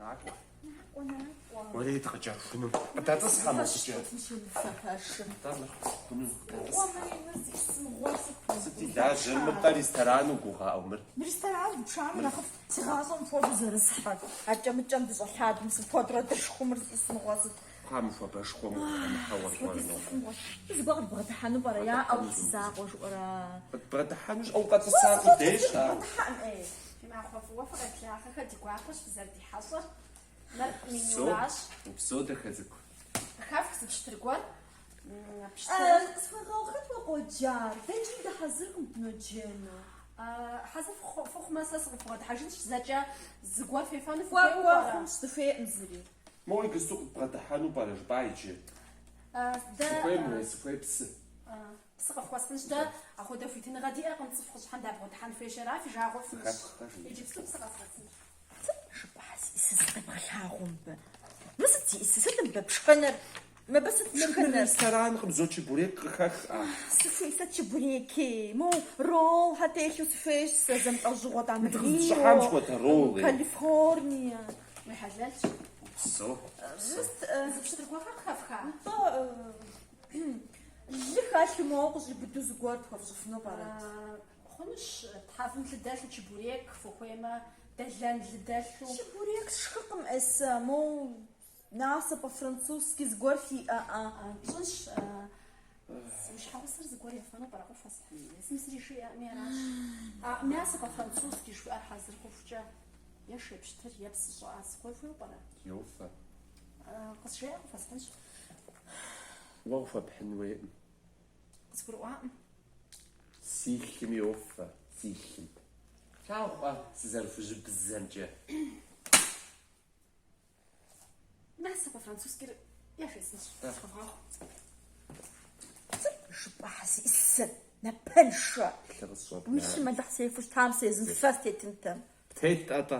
Накӏуэ. Накӏуэ, накӏуэ. Уэри дыкъыкӏэрыхуну. Къыдэтӏысхьэ мобыкӏэ. Мыщ уныфэ пэшым. Нтӏэ, мыр хъуну. Кӏуэ, мыри мыр зиӏысмыгъуэр сыт мыр? Сыт и лажьэ, мыр тӏэ ресторану гугъаӏэу мыр. Мы ресторан дыпшамэ нэхъыфӏт, си гъащӏэм мыпхуэдэу зэрысхьэр. Акӏэ-мыкӏэм дыщӏэлъадэм сыпхуэдурэ дышхыу мыр зиӏысмыгъуэр сыт? Кхъа мы хуабэшхуэм укъыхэмыхьэ уэр-уэр нобэ. Зыгуэр къыдбгъэдыхьэну пӏэрэ? Яӏэу си закъуэ жыӏуэрэ? Къыдбгъэдыхьэну щӏэ укъэтӏыса къудейщ, а. Къыдбгъэдыхьэӏым, ӏей. Фи махуэ фӏыуэ фыкъеблагъэхэ, ди гуапэщ фызэрыдихьэщӏэр. Мыр менюращ. Упсэу, дахэ цӏыкӏу. Къыхэфх зы пщтыр гуэр. Пщтырыр. Къысхуэгъэгъу, хэт уэ къоджар? Дэ иджыри дыхьэзыркъым дыноджэну. Хьэзыр фыхъумэ, сэ сыкъыбгъэдыхьэжынщ зэкӏэ зыгуэр фефэну Кӏуэ, фыхуейуэ кӏуэ, пӏэрэ? хъунщ, дыхуейкъым зыри. Моуэ иджыпсту къыдбгъэдыхьэну пӏэрэ жыпӏа иджы? Дэ Сыхуейм, уей, сыхуей псы. Псы къыфхуэсхьынщ дэ, апхуэдэ хуитыныгъэ диӏэкъым, цӏыху къыщӏыхьэм дабгъэдыхьэн хуейщ, ара фи жагъуэ фымыщӏ. Къыхэпхкъэ, жи. Иджыпсту псы къэзгъэсынщ. Сыт жыпӏа зиӏысыр зыкъебгъэлъагъуу мыбы? Мы сыт зиӏысыр? Сыт мыбы пшхыныр? Мыбы сыт пшхыныр? Ресторанкъым, зо чебурек къыхэх, а. Сыхуей сэ чебуреки, моу роллхэр телъу сыхуейщ сэ зэмылӏэужьыгъуэ там Дыкъызыщӏыхьам схуэдэ ролл, ей. Калифорния. Уи хьэлэлщ. Упсэу. Сыт, Зы пщтыр гуэрхэр къыхэфха? Нтӏэ, лы хэлъу моуэ къыщӏибыдэу зыгуэр тхуэфщӏыфыну пӏэрэт? Хъунущ, тхьэвым лы дэлъу чебурек, фыхуеймэ, дэлэн лы дэлъу. Чебурек сшхыкъым, ӏей сэ, моу мясо по-французски зыгуэр фиӏэӏэ? Тщӏынщ, уи щхьэгъусэр зыгуэр ефэну пӏэрэ къыхуэсхьын? Езым зыри жиӏэӏыми аращ. А мясо по-французски жыхуиӏэр хьэзыр хъухукӏэ, е шей пщтыр, е псы щӏыӏэ зыгуэр хуейуэ пӏэрэ? Йофэ. Къызжеӏэ, къыхуэсхьынщ. Уэ къыхуэпхьын хуейкъым. Къызгурыӏуакъым. Си лъым йофэ, си лъым. Плъагъукъэ сызэрыхужьыбзэмкӏэ? Мясо по-французскир яжесӏэнщ, схуэвгъэгъу. Сыт жыпӏа зиӏысыр, напэншэ? Лъы къысщӏэпна. Уи лъым Алыхь сефэу щытам сэ езым фэ стетынтэм. Птет, атӏэ.